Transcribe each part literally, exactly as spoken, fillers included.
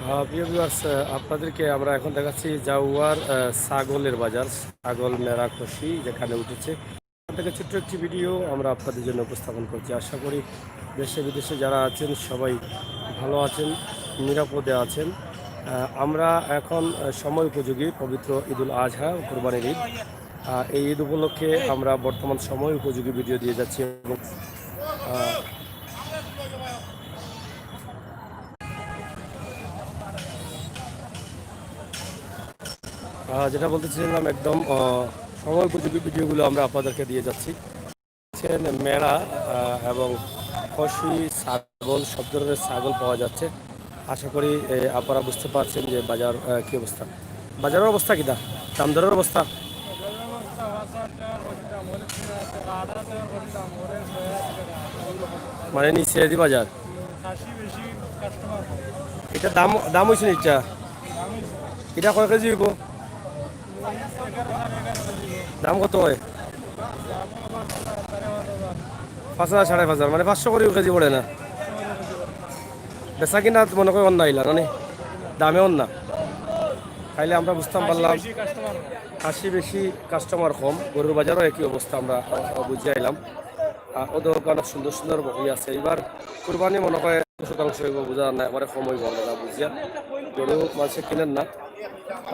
আহ, প্রিয় ভিউয়ার্স, আপনাদেরকে আমরা এখন দেখাচ্ছি জাউয়ার আহ, ছাগলের বাজার, ছাগল মেরা, খাসি যেখানে উঠেছে। এখান থেকে ছোট্ট একটি ভিডিও আমরা আপনাদের জন্য উপস্থাপন করছি। আশা করি দেশে বিদেশে যারা আছেন সবাই ভালো আছেন, নিরাপদে আছেন। আহ, আমরা এখন আহ, সময় উপযোগী পবিত্র ঈদুল আজহা, কোরবানির ঈদ। আহ, এই ঈদ উপলক্ষে আমরা বর্তমান সময় উপযোগী ভিডিও দিয়ে যাচ্ছি এবং আহ, আহ, যেটা বলতেছিলাম, একদম আহ, সময় উপযোগী ভিডিওগুলো আমরা আপনাদেরকে দিয়ে যাচ্ছি। মেরা আহ, এবং খাসি, ছাগল, সব ধরনের ছাগল পাওয়া যাচ্ছে। আশা করি আহ, আপনারা বুঝতে পারছেন যে বাজার আহ, কি অবস্থা, বাজারের অবস্থা কিতা, দাম দরের অবস্থা। মানে নিচে দি বাজার। এটা দাম, দাম হয়েছে না এটা? এটা কয় কেজি হইব? দাম কত হয়? পাঁচ হাজার, সাড়ে পাঁচ হাজার, মানে পাঁচশো করে কেজি পড়ে না? বেচা কিনা মনে করি অন্য আইলা, মানে দামে অন্য। তাইলে আমরা বুঝতাম পারলাম খাসি বেশি, কাস্টমার কম, গরুর বাজারও একই অবস্থা, আমরা আহ, বুঝে আইলাম। আহ, ওদের অনেক সুন্দর সুন্দর বকরি আছে। এবার কুরবানি মনে হয় শতাংশ হইব, বুঝা না, একবারে কম হইব, আমরা যা বুঝিয়া। গরু মানুষে কিনেন না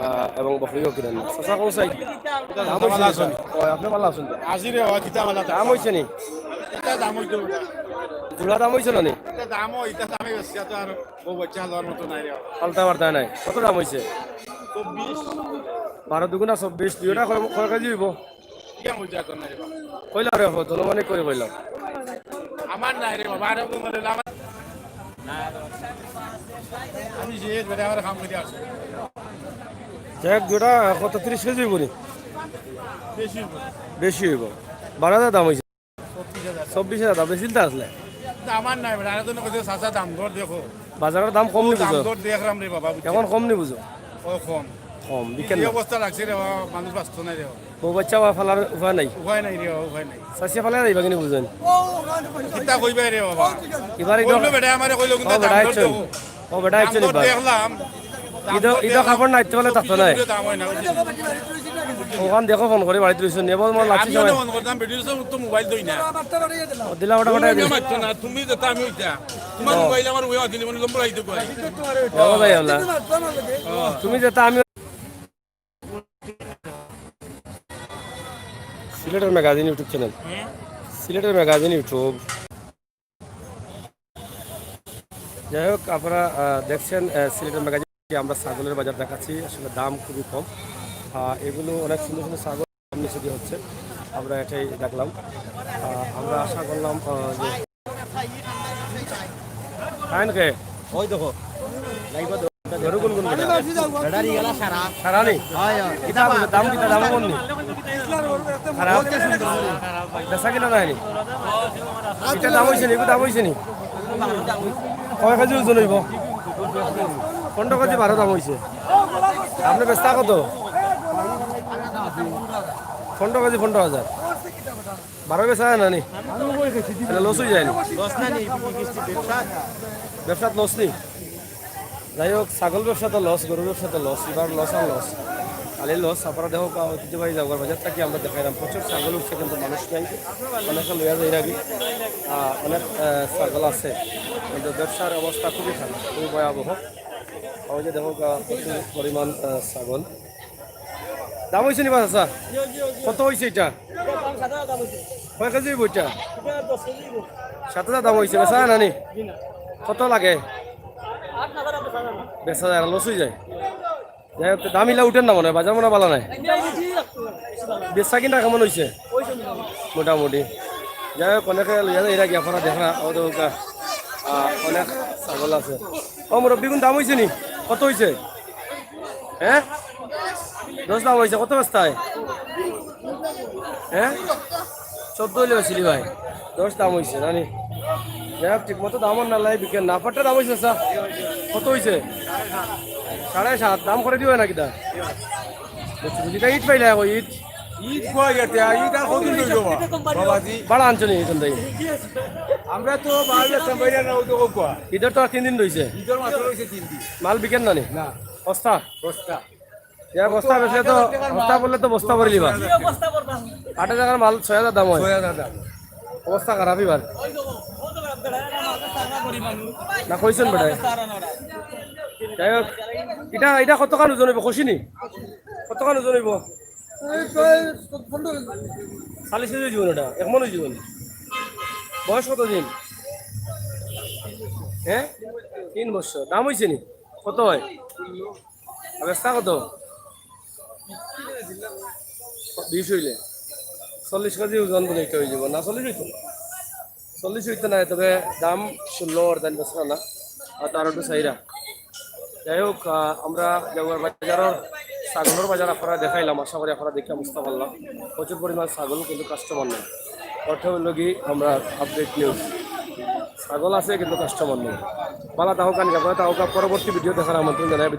আহ, এবং বকরিও কিনেন না। চাচা, কোন সাইড? দাম হইছে নি, স্যার? ও, আপনি ভালো আছেন তো? আজি রে, ও, কিতা ভালো আছে? দাম হইছে নি? কিতা দাম হইতো বেটা? জোড়া দাম হইছে না নি? এটা দামও, এটা দামে বেশি, এত আর বউ বাচ্চা হওয়ার মতো নাই রে বাবা। পাল্টা পাল্টা নাই। কত দাম হইছে? চব্বিশ। বারো দুগুণা চব্বিশ, দুইটা কয়, কয় কেজি হইব? কিয়া মজা তো নাই রে বাবা। কইলা রে, হো, জনমানিক করে কইলাম। আমার নাই রে বাবা, আর কোনো বলে আমার, আমি যে বেটা আমার কাম করে আসি। যাই হোক, দুইটা কত, তিরিশ কেজি হইব নি? বেশি হইব। বেশি হইব। বারো হাজার দাম হইছে। চব্বিশ হাজার দাম, বেশি চিন্তা আসলে। তা আমার নাই বেটা, আরো জনে কইছে, "চাচা, দাম দর দেখো।" বাজারের দাম কম নি দাম বুঝো? দর দেখলাম রে বাবা, বুঝছো? এখন কম নি বুঝো? ও কম। কম, বিকেল এই না। অবস্থা লাগছে রে বাবা, মানুষ বাঁচতো না রে বাবা। বউ বাচ্চা বা ফালার উপায় নাই। উপায় নাই রে বাবা, উপায় নাই। চাচিয়া ফালাই যাইবা কিনি বুঝেন? কিতা কইবা রে বাবা? এবারে কইলো বেটা আমারে কইলো কিন্তু ও বেটা দাম দর আইছেন। দেখো। ও বেটা আইছেন দাম দর এবার। দেখলাম। ইদো, ইদো কাপড় নাই, তো বলে তাতো নাই। দাম হয় না, বুঝলি? ওখান দেখো, ফোন করে বাড়িতে রইছো, নেবো তোমার লাচ্ছি আমিও সময়। ফোন করতাম, বেটি তো মোবাইল দই না। ও, দিলা ওটা, ওটা তুমি দিলা। না মারতো না, তুমি যেটা আমি ওইটা। তোমার ও। মোবাইল আমার ওই দিলি, মানে নম্বর আইতো কই? ও ভাই, আল্লাহ। ও। তুমি যেটা আমি সিলেটের ম্যাগাজিন YouTube চ্যানেল। হ্যাঁ। সিলেটের ম্যাগাজিন YouTube। যাই হোক, আপনারা আহ, দেখছেন আহ, সিলেটের ম্যাগাজিন, আমরা ছাগলের বাজার দেখাচ্ছি। আসলে দাম খুবই কম। আহ, এগুলো অনেক সুন্দর সুন্দর ছাগল নিচে দিয়ে হচ্ছে, আমরা এটাই দেখলাম। আহ, আমরা আশা করলাম আহ, যে খায় না কে? ওই দেখো, লাইভে দেখো। গরু কোন কোন বেটা? বেটারি গেলা সারা। সারা নি? হয়, হয়। কিতা বলে? দাম কিতা? দাম কম নি? খারাপ। বেচা কিনা নাই নি? এটা দাম হইছে নি? এটা দাম হইছে নি? কয় কেজি ওজন হইব? পনেরো কেজি বারো দাম হইছে। আপনি বেচতা কত? পনেরো কেজি পনেরো হাজার। বারো বেচা যায় না নি? তাহলে লস হয়ে যায় নি? লস না নি, ব্যবসা। ব্যবসাত লস নি? যাই হোক, ছাগল ব্যবসা তো লস, গরু ব্যবসা তো লস, এবার লস আর লস, খালি লস। আপনারা দেখো, আহ, ঐতিহ্যবাহী জাউয়ার বাজার থাকি আমরা দেখাইলাম, প্রচুর ছাগল উঠছে, কিন্তু মানুষ নাই, অনেকে লইয়া যায় নাকি, আহ, অনেক আহ, ছাগল আছে, কিন্তু ব্যবসার অবস্থা খুবই খারাপ, খুবই ভয়াবহ। ওই যে দেখো, আহ, প্রচুর পরিমাণ আহ, ছাগল। দাম হইছে নি বা চাচা? কত হইছে এটা? কয় কেজি হইব এটা? সাত হাজার দাম হইছে, বেচা যায় না নি? কত লাগে? বেচা যায় না, লস হয়ে যায়। যাই হোক, দাম ইলা উঠের না মনে হয়, বাজার মনে হয় ভালা নাই। বেচা কিনা কেমন হইছে? মোটামুটি। যাই হোক, অনেকে লইয়া যায়, এরা গিয়া ফরা দেখরা, ও তো ওটা, আহ, অনেক ছাগল আছে। ও মুরব্বী, কোন দাম হইছে নি? কত হইছে? হ্যাঁ, দশ দাম হইছে। কত বেচতায়? হ্যাঁ, চোদ্দ হইলে বেশি ভাই, দশ দাম হইছে না নি? যাই হোক, ঠিক মতো দাম আর না লাই বিকেল না, পাট্টা দাম হইছে, চাচা? কত হইছে? সাড়ে সাত। দাম করে দিও না কিতা? বুঝছি, বুঝছি। ইটা ইট পাইলা এখন, ইট? ঈদ কয় ইয়াতে, ঈদ আর কতদিন রইল বা? বাবাজি, বাড়া আনছো নি এখান থেকে? আমরা তো মাল বেচতাম বাইরে না, ওই তো কোয়া। ঈদের তো আর তিন দিন রইছে। ঈদের মাত্র রইছে তিন দিন। মাল বিকেন না নি? না। বস্তা? বস্তা। ইয়া বস্তা বেচলে তো, বস্তা বললে তো বস্তা ভরি লিবা। আট হাজার টাকার মাল ছয় হাজার দাম হয়। ছয় হাজার দাম। অবস্থা খারাপ এবার। না কইছেন বেটায়। যাই হোক, এটা, এটা কতখান ওজন হইব? কষিনি? কতখান ওজন হইব? এই প্রায় পনেরো কেজি। চাল্লিশ কেজি ওজন এটা, এক মন ওজন। বয়স কত দিন? হ্যাঁ, তিন বছর। দাম হইছে নি? কত হয়? আর বেচতা কত? বিশ হইলে চল্লিশ কেজি ওজন বলে এটা হয়ে যাবো না, চল্লিশ হইতো না। চল্লিশ হইতো না, তবে দাম ষোলো আর দাম বেচা না, আর তার একটু চাইরা। যাই হোক, আহ, আমরা জাগুয়ার বাজারর ছাগলর বাজার আপনারা দেখাইলাম, আশা করি আপনারা দেখে বুঝতে পারলাম প্রচুর পরিমাণ ছাগল, কিন্তু কাস্টমার নেই। অর্থ হইল কি, আমরা আপডেট নিউজ, ছাগল আছে কিন্তু কাস্টমার নেই। ভালা থাকউক্কা, নিরাপদে থাকউক্কা, পরবর্তী ভিডিও দেখার আমন্ত্রণ জানাই।